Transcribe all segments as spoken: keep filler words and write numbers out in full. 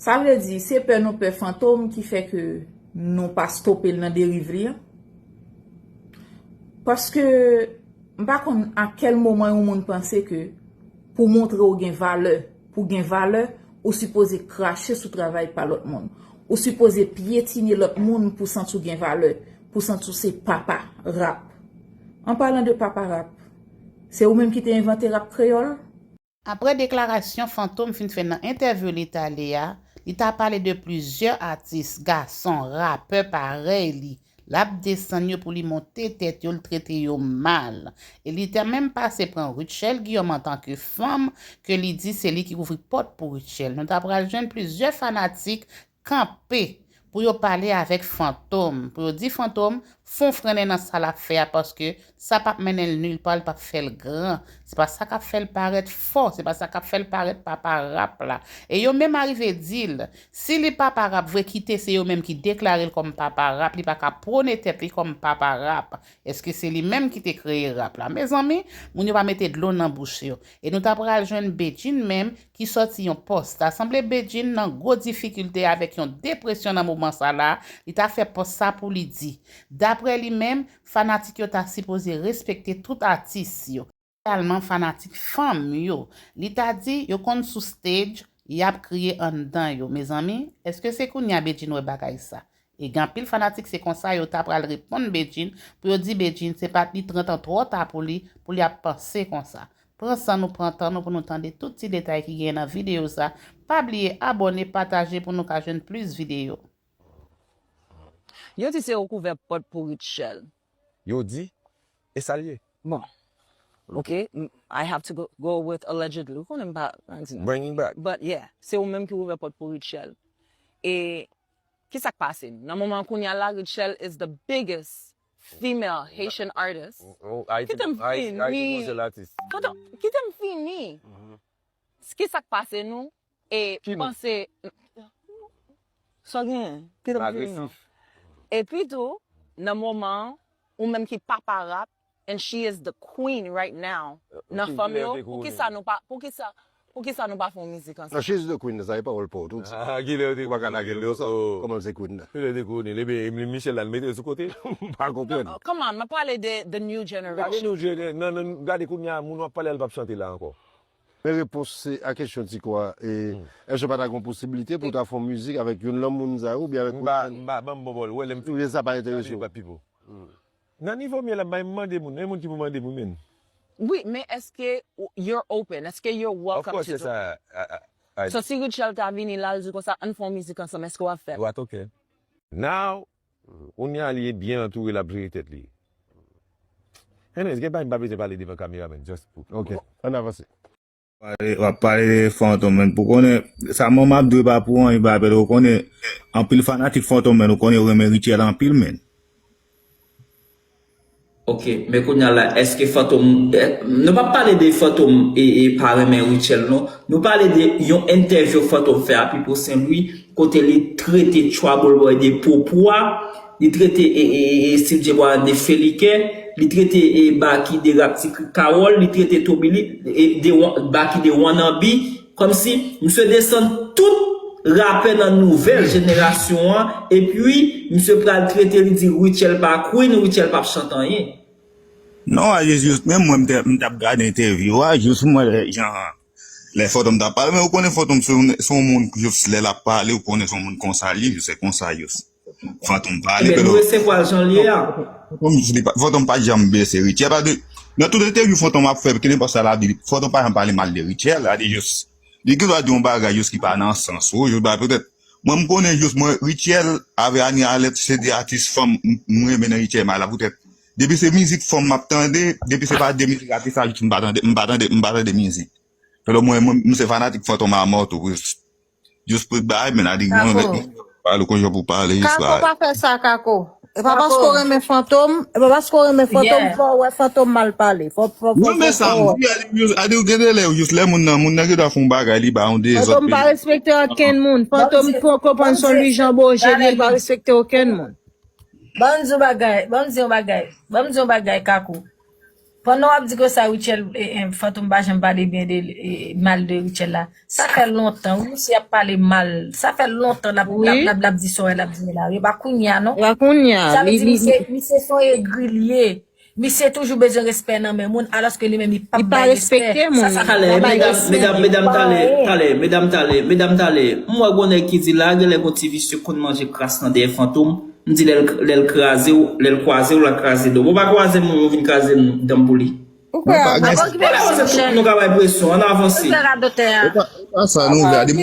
Sa vle di, se pè nou pè Fantom ki fè ke nou pa stope l nan deriv li an? Paske, m pa konn a kèl moman yon moun panse ke pou montre w gen valè, pou gen valè, ou sipoze krache sou travay pa lòt moun. Ou sipoze pyetine lòt moun pou santi w gen valè, pou santi w se papa rap. An palan de papa rap, se ou menm ki te envante rap kreyòl? Apre deklarasyon Fantom fin fè nan entèvyou li t ale a, li ta pale de plizyè atis, gason, rapè parèy li, l ap desann yo pou li monte tèt yo, l trete yo mal. E li ta menm pase pran Rutshelle Guillaume antanke fanm, ke li di se li ki ouvri pòt pou Rutshelle. Nou ta pral jwenn plizyè fanatik kanpe pou yo pale avèk Fantom, pou yo di Fantom fè on frennen nan sa l ap fè a, paske sa p ap mennen l nil pa, l p ap fè l gran. Se pa sa k ap fè l parèt fò, se pa sa k ap fè l parèt papa rap la. E yo menm arive di l, si li papa rap vre, kite se yo menm ki deklare l kòm papa rap, li pa ka pwone tèt li kòm papa rap. Èske se li menm ki te kreye rap la? Mezanmi, moun yo pa mete dlo nan bouch yo. E nou ta pral jwenn Bedjine menm ki sòti yon pòs. Ta sanble Bedjine nan gwo difikilte avèk yon depresyon nan moman sa la, li ta fè pòs sa pou li di. Daprè li menm, fanatik yo ta sipoze respekte tout atis yo. Espesyalman fanatik fanm yo. Li ta di yo konn sou stage, y ap kriye anndan yo. Mezanmi, èske se kounye a Bedjine wè bagay sa? E gen anpil fanatik se konsa yo ta pral reponn Bedjine, pou yo di Bedjine se pa li trant an twò ta pou li, pou li ap panse konsa. Pran san nou, pran tan nou pou nou tande tout ti detay ki genyen nan videyo sa. Pa bliye abòne, pataje pou nou ka jwenn plis videyo. Yo di se ou k ouvè pòt pou Rutshelle. Yo di? E sa l ye? Bon. Ok, m- I have to go, go with allegedly. Ou konnen m pa. Bringing back. But yeah, se ou menm ki ouvè pòt pou Rutshelle. E ki sa k pase? Nan moman kounye a la, Rutshelle is the biggest female Haitian artist. Kite m fini. Kite m fini. Ki sa k pase nou? E panse. Sa w genyen? Kite m fini non. Epi tou, nan moman an, ou menm ki papa rap, and she is the queen right now nan fanm yo, poukisa nou pa, poukisa, poukisa nou pa fè yon mizik ansanm? Non, she is the queen, sa e pawòl pa w tou. Ou pa ka lage l konsa, kòman l se queen nan? Kilè te queen? Ebyen, Michel la, l mete l sou kote? M pa konprann. Come on, m ap pale de the new generation. Gade nou, nan, nan, gade kounye a, moun w ap pale a, l p ap chante la ankò. Men repons se a kesyon ti kwa, e, èske pa ta gen yon posiblite pou w ta fè yon mizik avèk youn nan moun sa yo oubyen avèk yon lòt moun? M pa, m pa, ban m bon bò, w wè lè m fin, sa pa enterese w. Gade, Pipo. Nan nivo m ye la, m pa menm mande moun, non, e moun ki pou mande m wi, menn. Wi, men èske you're open? Èske you're welcome to do it? Of course, se sa, I, I, I. So, si Rutshelle ta vini la, l di konsa, ann fè yon mizik ansanm, èske w ap fè l? What, okay. Now, Kounye a li byen antoure, l ap jere tèt li. Anyways, gen bagay m pa bezwen pale devan kamera, man, just pou. Ok, ann avanse. W ap pale de Fantom, man, pou konnen, sa manman ap di w e pa pou anyen, pa pèdi, ou konnen, anpil fanatik Fantom, man, ou konnen yo renmen Rutshelle anpil, man. Ok, men kounye a la, èske Fantom, eh, nou p ap pale de Fantom e, e pa renmen Rutshelle non, nou pale de yon entèvyou Fantom fè a Pipo Sen Lwi, kote li trete Trouble Boy de poupwa, li trete e, e, e, e Steve J Brown de felikè, li trete e Baky de rap ti krik kawòl, li trete Toby li, e, de, Baky de wannabe, Kòmsi, misye desann tout rapè nan nouvèl jenerasyon an, epi, misye pral trete li di Rutshelle pa queen, Rutshelle p ap chante anyen. Non, a jis, jis, menm mwen, m t ap gade entèvyou a, jis m wè jan, lè Fantom t ap pale, men ou konnen Fantom se yon, se yon moun, jis lè l ap pale, ou konnen se yon moun konsa l ye, jis se konsa, jis. Fantom pale. Ebyen, nou resevwa l jan l ye a. Fantom, li pa, Fantom pa janm bese Rutshelle. Paske nan tout entèvyou Fantom ap fè, kenenpòt sa l ap di, Fantom pa janm pale mal de Rutshelle. Sa di jis, li gen dwa di yon bagay jis ki pa nan sans ou, jis ba petèt. Mwen, m konnen jis, mwen, Rutshelle avè Anie Alerte, se de atis fanm m, m renmen nan Rutshelle, m ala poutèt. Depi se mizik fanm m ap tande, depi se pa de mizik atis sa, jis m pa tande, m pa tande, m pa tande mizik. Alò, mwen, mwen, m se fanatik Fantom a mò tou, jis. Jis pou bay, men a di yon lè pale ou konn jan pou pale jis la. Kako pa fè sa, Kako. E pa paske w renmen Fantom, e pa paske w renmen Fantom fò w wè Fantom mal pale. Fò, fò, fò, Non, men sa m di, a di, a di ou gen de lè, jis lè moun nan, moun nan gen dwa fè yon bagay, li ba yon dezòd. Fantom pa respekte okenn moun. Fantom poko pran son Louis Jean Beaugé, li pa respekte okenn moun. Ban m di w bagay, ban m di w bagay, ban m di w bagay, Kako. Pandan w ap di konsa, Rutshelle, e, e, Fantom pa janm pale byen de, e, mal de Rutshelle la. Sa fè lontan, wi, misye ap pale mal. Sa fè lontan l ap, l ap, l ap, l ap di sa w wè l ap di la. E pa kounye a, non. E pa kounye a. Sa vle di, misye, misye se yon egri l ye. Misye toujou bezwen respè nan men moun, alòske li menm li p ap bay respè. Li pa respekte moun. Sa, sa fè l pa bay respè. Talè, medam, medam, medam, talè, talè, medam, talè, medam, talè. M wè gon nèg ki di la, genlè gon ti visye konn manje kras nan dèyè Fantom. M di lè l, lè l kraze w, lè l kwaze w, l ap kraze dan w. Bon, pa kwaze m non, vin kraze m dan m pou li. Ou kwè a? Ap okipe misye, monchè. Nou ka bay presyon, ann avanse. Ou kwè radotè a? E pa, e pa sa, nou gade.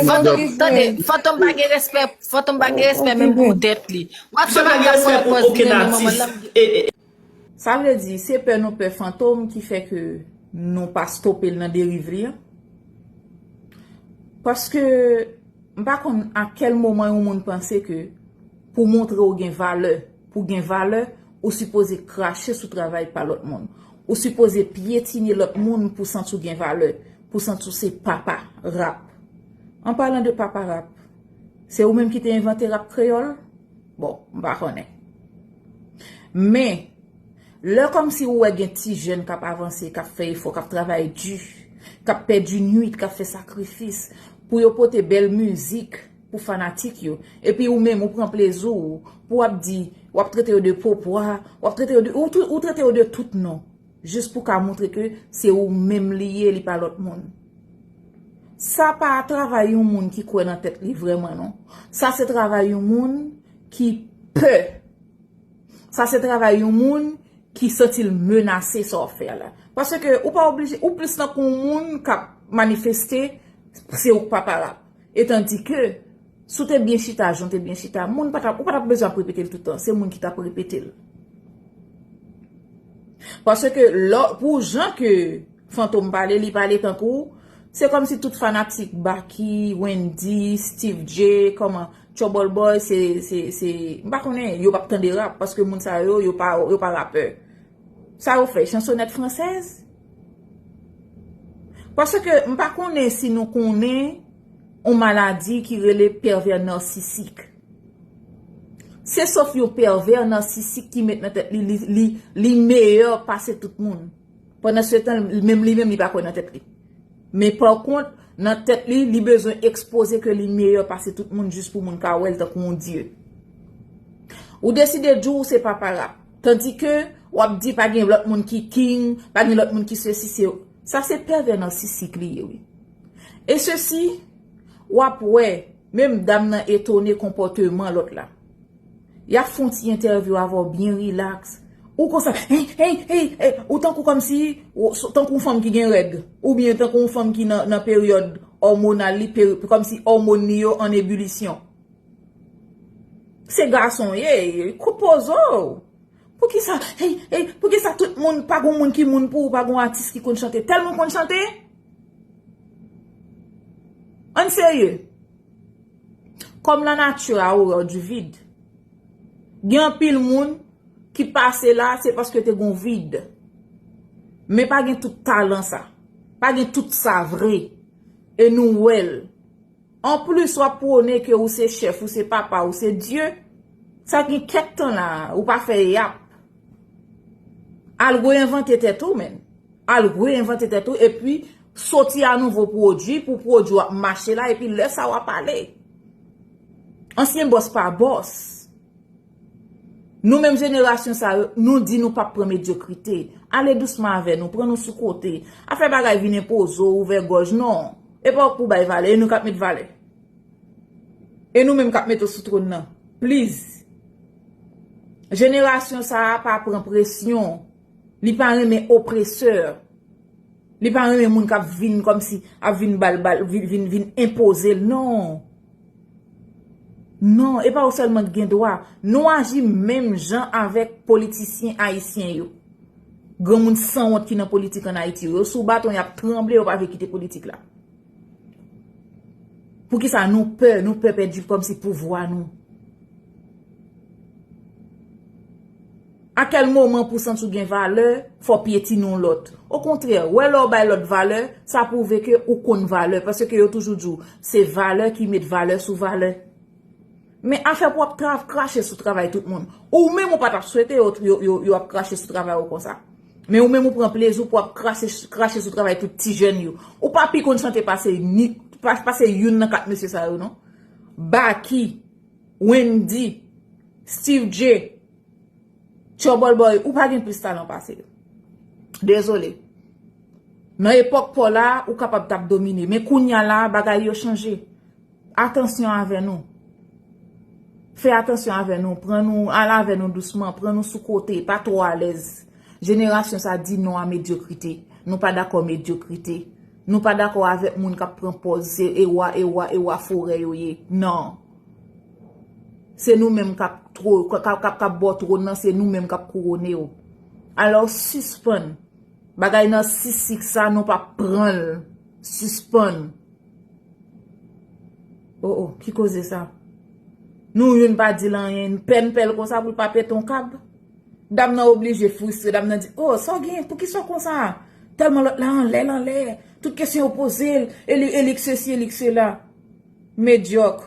Fantom, tande, Fantom pa gen respè, Fantom pa gen respè menm pou tèt li. W ap fè bagay pou yon pòz li renmen manman l. Sa vle di, se pè nou pè Fantom ki fè ke nou pa stope l nan deriv li an. Paske, m pa konn a kèl moman yon moun panse ke pou montre w gen valè, pou gen valè, ou sipoze krache sou travay pa lòt moun. Ou sipoze pyetine lòt moun pou santi w gen valè, pou santi w se papa rap. An palan de papa rap, se ou menm ki te envante rap kreyòl? Bon, m pa konnen. Men, lè kòmsi ou wè gen ti jèn k ap avanse, k ap fè efò, k ap travay di, k ap pèdi nuit, k ap fè sakrifis pou yo pote bèl mizik pou fanatik yo, epi ou menm ou pran plezi w, pou w ap di, w ap trete yo de popwa, w ap trete yo de, ou, tou- ou trete yo de tout non, jis pou ka montre ke se ou menm li ye, li pa lòt moun. Sa pa travay yon moun ki kwè nan tèt li vrèman, non. Sa se travay yon moun ki pè. Sa se travay yon moun ki santi l menase sa w ap fè a la. Paske ou pa oblije, ou plis tankou yon moun k ap manifeste, se ou k pa parab. Etandike, si w te byen chita, jan w te byen chita, moun pa t ap, ou pa t ap bezwen ap repete l tout tan, se moun ki t ap repete l. Paske lò, pou jan ke Fantom pale, li pale tankou, se kòmsi tout fanatik Baky, Wendyy, Steve J, kòman, Trouble Boy, se, se, se, m pa konnen, yo p ap tande rap, paske moun sa yo, yo pa, yo pa rapè. Sa yo fè, chansonèt fransèz? Paske m pa konnen si nou konnen yon maladi ki rele pèvè nasisik. Se sof yon pèvè nasisik ki met nan tèt li, li, li, li meyè pase tout moun. Pandan se tan, menm li menm, li pa kwè nan tèt li. Men pa kont, nan tèt li, li bezwen ekspoze ke li meyè pase tout moun jis pou moun ka wè l tankou yon dye. Ou deside di w se papa rap. Tandike, w ap di pa gen lòt moun ki king, pa gen lòt moun ki sesi, se, sa se pèvè nasisik li ye, wi. E sesi, w ap wè, menm dam nan etone konpòteman lòt la. Y ap fè yon ti entèvyou avè w byen rilaks. Ou konsa, hey, hey, hey, hey, ou tankou kòmsi, ou, tankou yon fanm ki gen règ, oubyen tankou yon fanm ki nan, nan peryòd òmonal li, peri- kòmsi òmòn li yo an ebilisyon. Se gason w ye, kout poze w. Poukisa, hey, hey, poukisa tout moun, pa gon moun ki moun pou ou, pa gon atis ki konn chante? Tèlman w konn chante? Ann serye. Comme la nature a horreur du vide. Gen anpil moun ki pase la, se paske te gon vid. Men pa gen tout talan sa. Pa gen tout sa vre. E nou wè l. Anplis, w ap pwone ke ou se chèf, ou se papa, ou se Dye. Sa gen kèk tan la, ou pa fè yap. Al reenvante tèt ou, menn. Al reenvante tèt ou, epi soti a nouvo pwodui pou pwodui w ap mache la, epi lè sa w ap ale. Ansyen bòs pa bòs. Nou menm jenerasyon sa yo, nou di nou p ap pran medyokrite. Ale dousman avè nou, pran nou sou kote. Afè bagay vin enpoze w, ouvè gòj, non. E pa w k pou bay valè, e nou k ap met valè. E nou menm k ap mete w sou twòn nan. Please. Jenerasyon sa a pa pran presyon. Li pa renmen opresè. Li pa renmen moun k ap vin kòmsi, ap vin ba l, ba l, vin, vin, vin enpoze l. Non. Non, e pa ou sèlman ki gen dwa. Nou aji menm jan avèk politisyen ayisyen yo. Granmoun sanwont ki nan politik ann Ayiti yo, yo sou baton, y ap tranble, yo pa vle kite politik la. Poukisa nou pè, nou pè pèdi kòmsi pouvwa nou? A kèl moman pou w santi w gen valè, fò w pyetine yon lòt? Okontrè, wè lè w bay lòt valè, sa pwouve ke ou konn valè, paske yo toujou di w, se valè ki met valè sou valè. Men afè pou w ap tra- krache sou travay tout moun. Ou menm ou pa t ap swete yo, yo, yo, yo ap krache sou travay ou konsa. Men ou menm ou pran plezi w pou ap krache, krache sou travay tout ti jèn yo. Ou pa pi konn chante pase ni, pa- pase youn nan kat mesye sa yo non. Baky, Wendy, Steve J, Trouble Boy, ou pa gen plis talan pase yo. Dezole. Nan epòk pa w la, ou kapab t ap domine. Men kounya la, bagay yo chanje. Atansyon avè nou. Fè atansyon avè nou. Pran nou, al avè nou dousman. Pran nou sou kote. Pa twò alèz. Jenerasyon sa di non a medyokrite. Nou pa dakò medyokrite. Nou pa dakò avèk moun k ap pran pòz se e wa, e wa, e wa forè yo ye. Non. Se nou menm k ap tro-, k ap, k ap, k ap ba w twòn nan, se nou menm k ap kouwone w. Alò, sispann. Bagay narsisik sa, nou p ap pran l. Sispann. Oh, oh, ki koze sa? Nou youn pa di l anyen, pèn pè l konsa pou l pa pete yon kab. Dam nan oblije fristre, dam nan di, oh, sa w gen, poukisa w konsa? Tèlman lòt la anlè l anlè, tout kesyon yo poze l, e li, e li k sesi, e li k sela. Medyòk.